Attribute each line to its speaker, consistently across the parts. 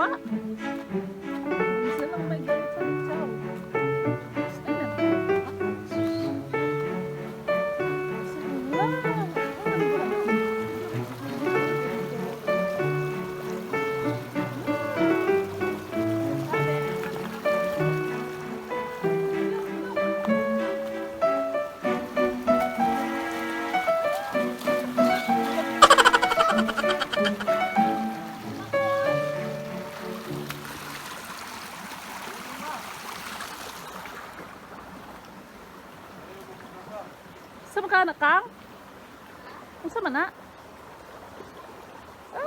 Speaker 1: Pa. Isa lang may gamit sa litsaw. Ay, na. Sa ka na kang? Unsa man na? Ah!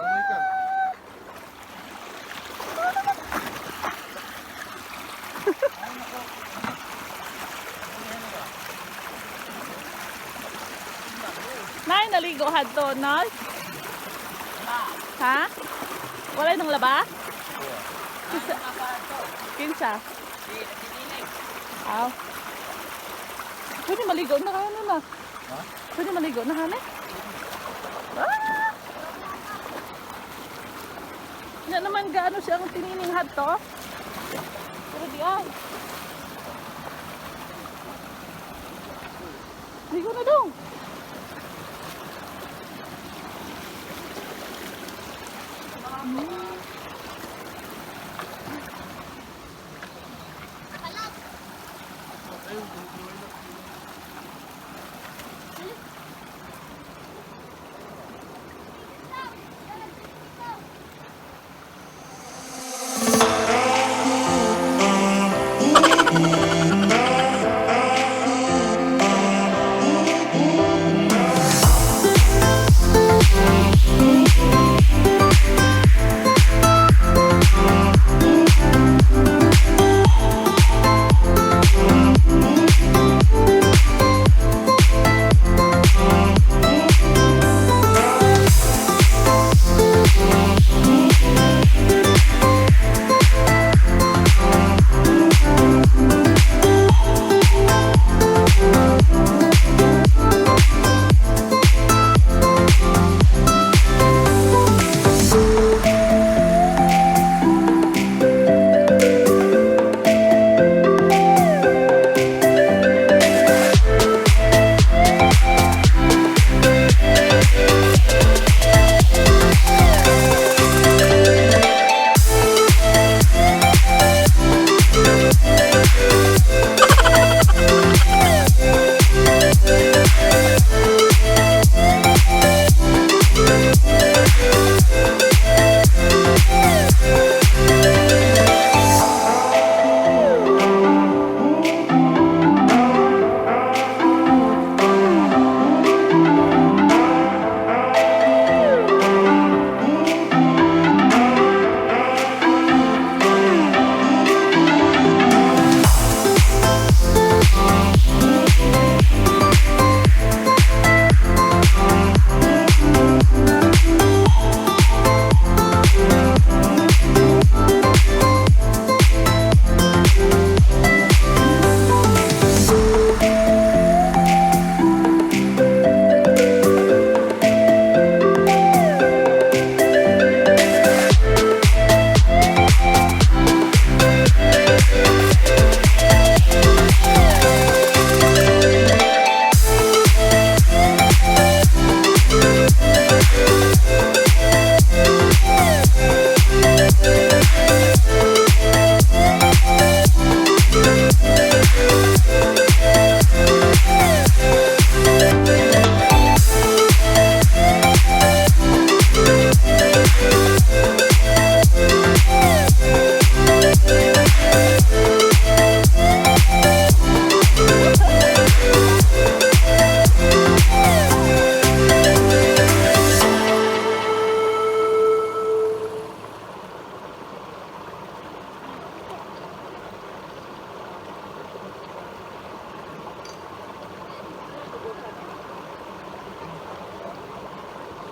Speaker 1: Nay, naligo hadto, nay? Ha? Wala nang laba? Kinsa? Kinsa? Aw. Pwede maligo na ano na. Pwede maligo na hane? Ah! Nga naman gaano siya ang tinining hadto? Pero di ay. Ligo na dong.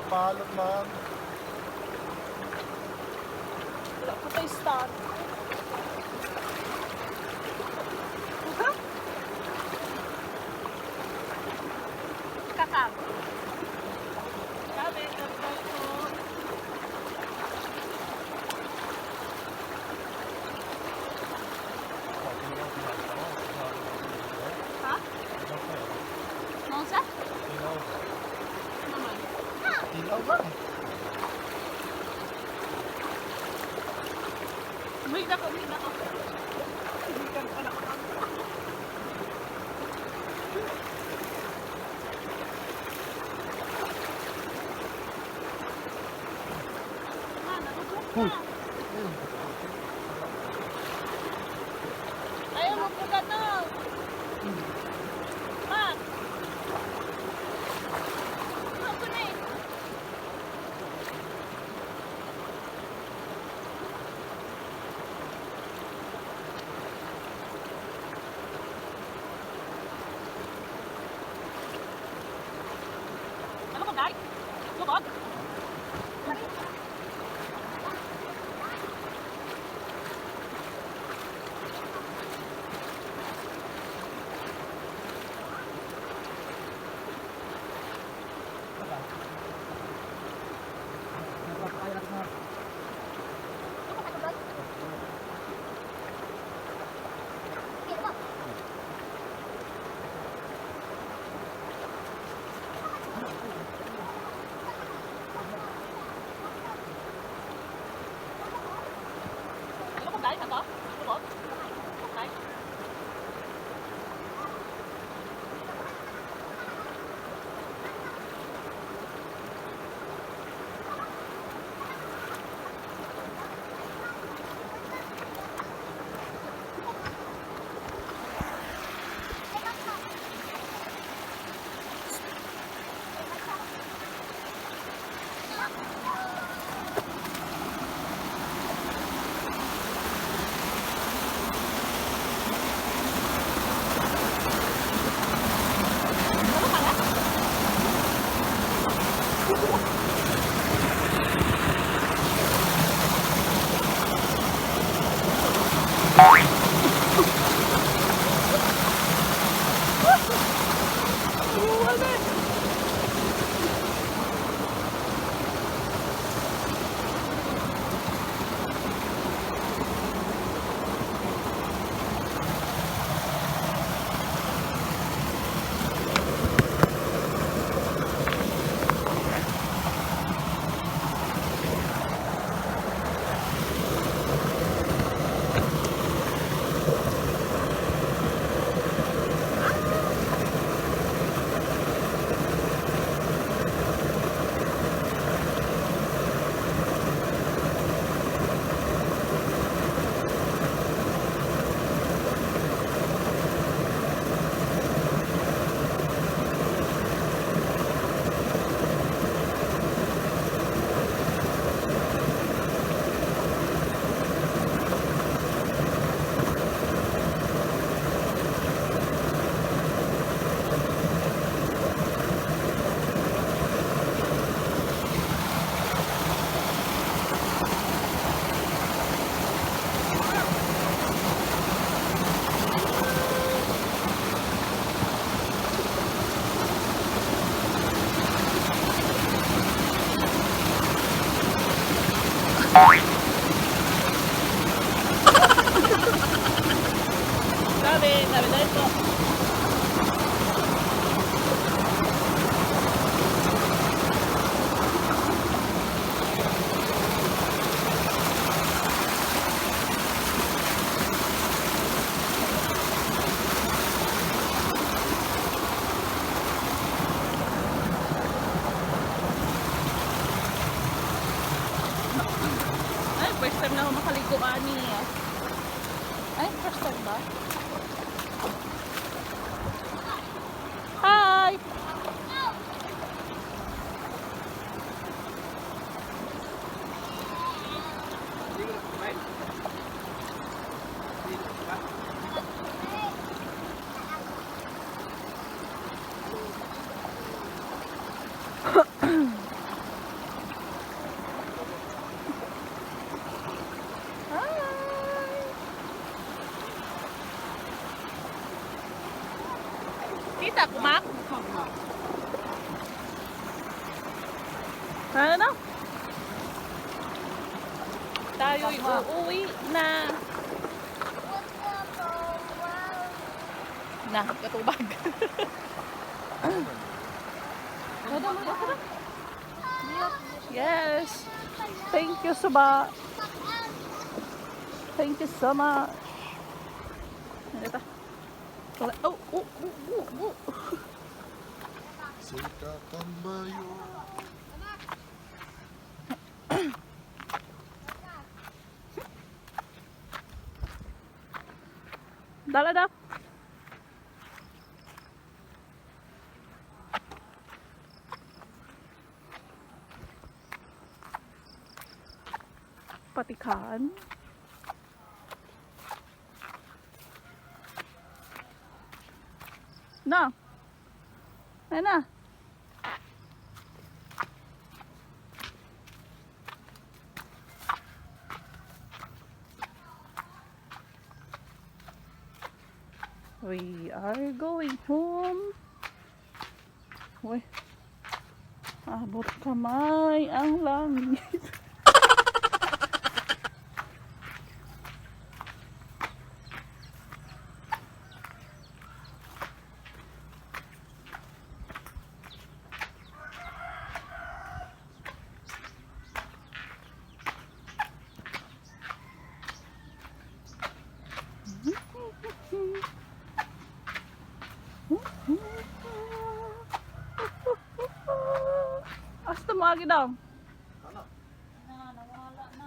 Speaker 2: Palot man.
Speaker 1: Wala pa tayo start. Ha? Kakang. Grabe, grabe ko. Wait ako, wait ako. Sinikan pa na ako. Ma, natutulog ka. Ayaw mo po na. Ma! Ako na eh. Ano ba, Day? Lubog? Ano ba, Day? Ano? Lubog? Day? Ano ka na? Wala eh. Grabe, grabe dahil po. Ay, first time na ako makaligo, ani. Ay, first time ba? Hi! Hi! Kita, kumak? Ano na? Tayo'y uuwi na. Na, katubag. Ano mo na? Yes. Thank you, Suba. Thank you so much. Ano ta? Oh.
Speaker 2: Sikat ang bayo.
Speaker 1: Dala daw. Patikan. Na. Ayun na. We are going home. Uy. Abot kamay ang langit. Asa mo agi daw?
Speaker 2: Ano?
Speaker 3: Na, nawala na.